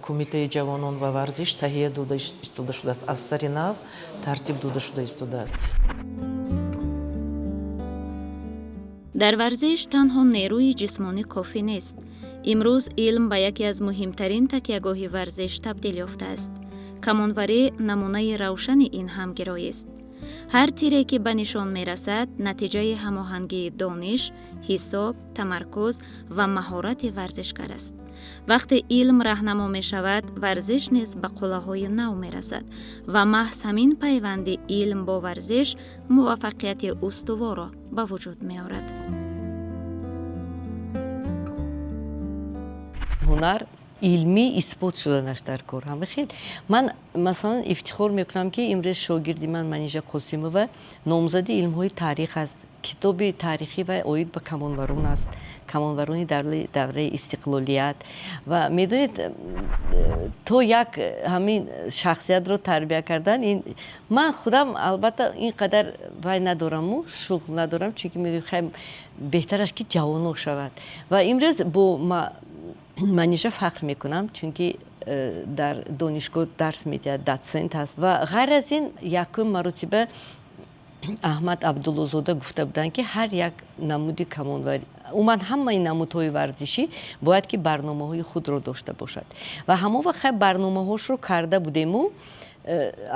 кумитаи ҷавонон ва варзиш таҳия дода истода шудааст, аз сари нав тартиб дода шуда истодааст. Дар варзиш танҳо нерӯи ҷисмонӣ кофӣ нест. Имрӯз илм ба яке аз муҳимтарин такягоҳи варзиш табдил ёфтааст. Камонварӣ намунаи равшани ин ҳамгироист. Ҳар тире, ки ба нишон мерасад, натиҷаи ҳамоҳангии дониш, ҳисоб, тамаркуз ва маҳорати варзишгар аст. Вақте илм раҳнамо мешавад, варзиш низ ба қуллаҳои нав мерасад ва маҳз ҳамин пайванди илм бо варзиш муваффақияти устуворро ба вуҷуд меорад. Ҳунар илмӣ исбот шуданаш дар кор ҳама хел. Ман масалан ифтихор мекунам, ки имрӯз шогирди ман Манижа Қосимова номзади илмҳои таърих аст. Китоби таърихӣ ва оид ба камонварон аст, камонварони давраи истиқлолият. Ва медонед, то як ҳамин шахсиятро тарбия кардан, ин ман худам албатта ин қадар вай надораму шуғл надорам, чунки мегӯям, хай, беҳтараш ки ҷавоно шавад. Ва имрӯз бо Манижа фахр мекунам, чунки дар донишгоҳ дарс медиҳад, дотсент аст. Ва ғайр аз ин, якум маротиба Аҳмад Абдуллозода гуфта буданд, ки ҳар як намуди камонварӣ, умуман ҳамаи намудҳои варзишӣ бояд ки барномаҳои худро дошта бошад. Ва ҳамон вақт хай барномаҳошро карда будему,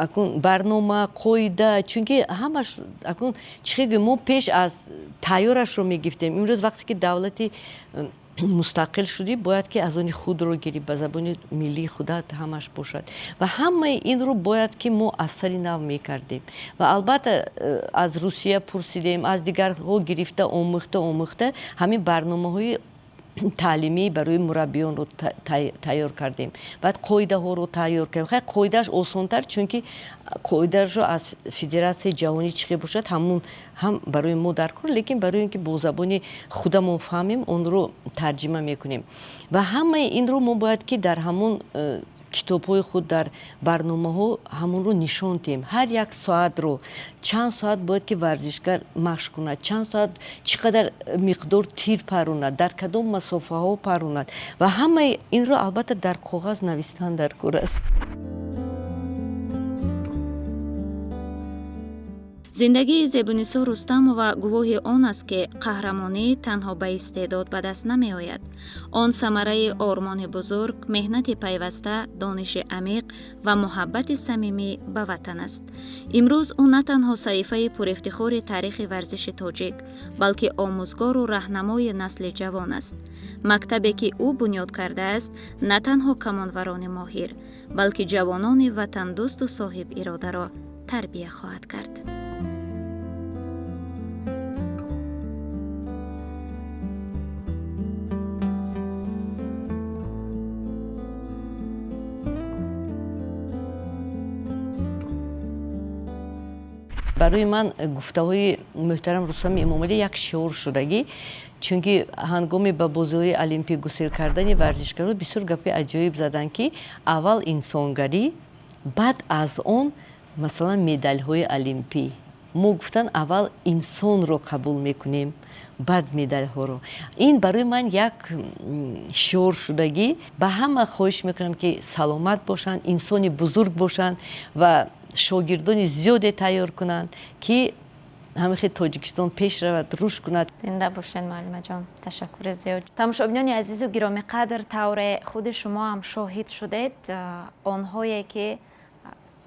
акун барнома, қоида, чунки ҳамаш акун чӣ хел гӯем, мо пеш аз тайёрашро мегирифтем. Имрӯз вақте ки давлати мустақил шудӣ, бояд ки аз они худро гирӣ, ба забони миллии худат ҳамаш бошад. Ва ҳамаи инро бояд ки мо аз сари нав мекардем. Ва албатта аз Русия пурсидем, аз дигарҳо гирифта, омӯхта омӯхта ҳамин барномаҳои таълимӣ барои мураббиёнро тайёр кардем. Баъд қоидаҳоро тайёр кардем. Хай, қоидааш осонтар, чунки қоидаашро аз федератсияи ҷаҳонӣ чӣ хел бошад, ҳамун ҳам барои мо дар кор, лекин барои ин ки бо забони худамон фаҳмем, онро тарҷима мекунем. Ва ҳамаи инро мо бояд ки дар ҳамун китобҳои худ, дар барномаҳо ҳамонро нишон диҳем. Ҳар як соатро, чанд соат бояд ки варзишгар машқ кунад, чанд соат, чӣ қадар миқдор тир паронад, дар кадом масофаҳо паронад. Ва ҳамаи инро албатта дар коғаз навистан дар кор аст. Зиндагии Зебунисо Рустамова гувоҳи он аст, ки қаҳрамонӣ танҳо ба истеъдод ба даст намеояд. Он самараи ормони бузург, меҳнати пайваста, дониши амиқ ва муҳаббати самимӣ ба ватан аст. Имрӯз ӯ на танҳо саҳифаи пурифтихори таърихи варзиши тоҷик, балки омӯзгору раҳнамои насли ҷавон аст. Мактабе, ки ӯ бунёд кардааст, на танҳо камонварони моҳир, балки ҷавонони ватандӯсту соҳибиродаро тарбия хоҳад кард. Барои ман гуфтаҳои муҳтарам Рустами Эмомалӣ як шиор шудагӣ, чунки ҳангоми ба бозиҳои олимпӣ гусел кардани варзишгаро бисёр гапи аҷоиб заданд, ки аввал инсонгарӣ, баъд аз он масалан медалҳои олимпӣ. Мо гуфтан, аввал инсонро қабул мекунем, баъд медалҳоро. Ин барои ман як шиор шудагӣ. Ба ҳама хоҳиш мекунам, ки саломат бошанд, инсони бузург бошанд ва шогирдони зиёде тайёр кунанд, ки ҳамихел Тоҷикистон пеш равад, рушд кунад. Зинда бошед, муаллимаҷон, ташаккури зиёд. Тамошобинони азизу гиромиқадр, тавре худи шумо ҳам шоҳид шудед, онҳое ки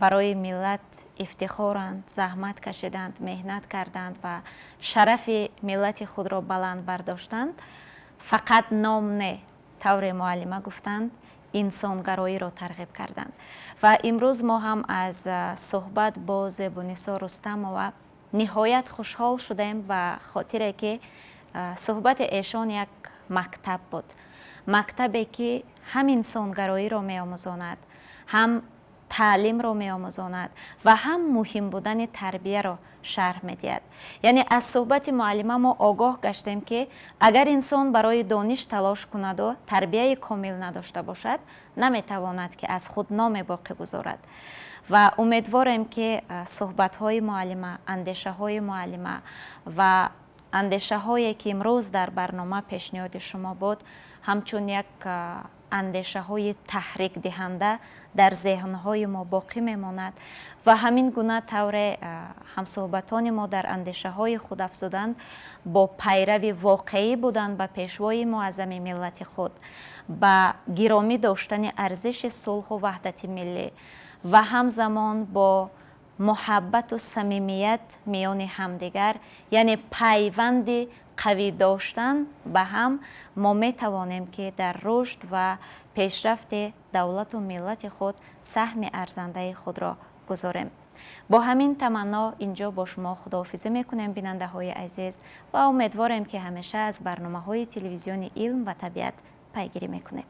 барои миллат ифтихоранд, заҳмат кашиданд, меҳнат карданд ва шарафи миллати худро баланд бардоштанд, фақат ном не, тавре муаллима гуфтанд, инсонгароиро тарғиб карданд. Ва имрӯз мо ҳам аз суҳбат бо Зебунисо Рустамова ниҳоят хушҳол шудем, ба хотире ки суҳбати эшон як мактаб буд, мактабе ки ҳам инсонгароиро меомӯзонад, ҳам таълимро меомӯзонад ва ҳам муҳим будани тарбияро шарҳ медиҳад. Яъне аз суҳбати муаллима мо огоҳ гаштем, ки агар инсон барои дониш талош кунаду тарбияи комил надошта бошад, наметавонад, ки аз худ номе боқӣ гузорад. Ва умедворем, ки суҳбатҳои муаллима, андешаҳои муаллима ва андешаҳое, ки имрӯз дар барнома пешниҳоди шумо буд, ҳамчун як андешаҳои таҳрикдиҳанда дар зеҳнҳои мо боқӣ мемонад ва ҳамин гуна тавре ҳамсуҳбатони мо дар андешаҳои худ афзуданд, бо пайрави воқеӣ будан ба пешвои муаззами миллати худ, ба гиромӣ доштани арзиши сулҳу ваҳдати миллӣ ва ҳамзамон бо муҳаббату самимият миёни ҳамдигар, яъне пайванди қавӣ доштан ба ҳам, мо метавонем, ки дар рушд ва пешрафти давлату миллати худ саҳми арзандаи худро гузорем. Бо ҳамин таманно инҷо бо шумо худоҳофизӣ мекунем, бинандаҳои азиз, ва умедворем, ки ҳамеша аз барномаҳои телевизиони «Илм ва табиат» пайгирӣ мекунед.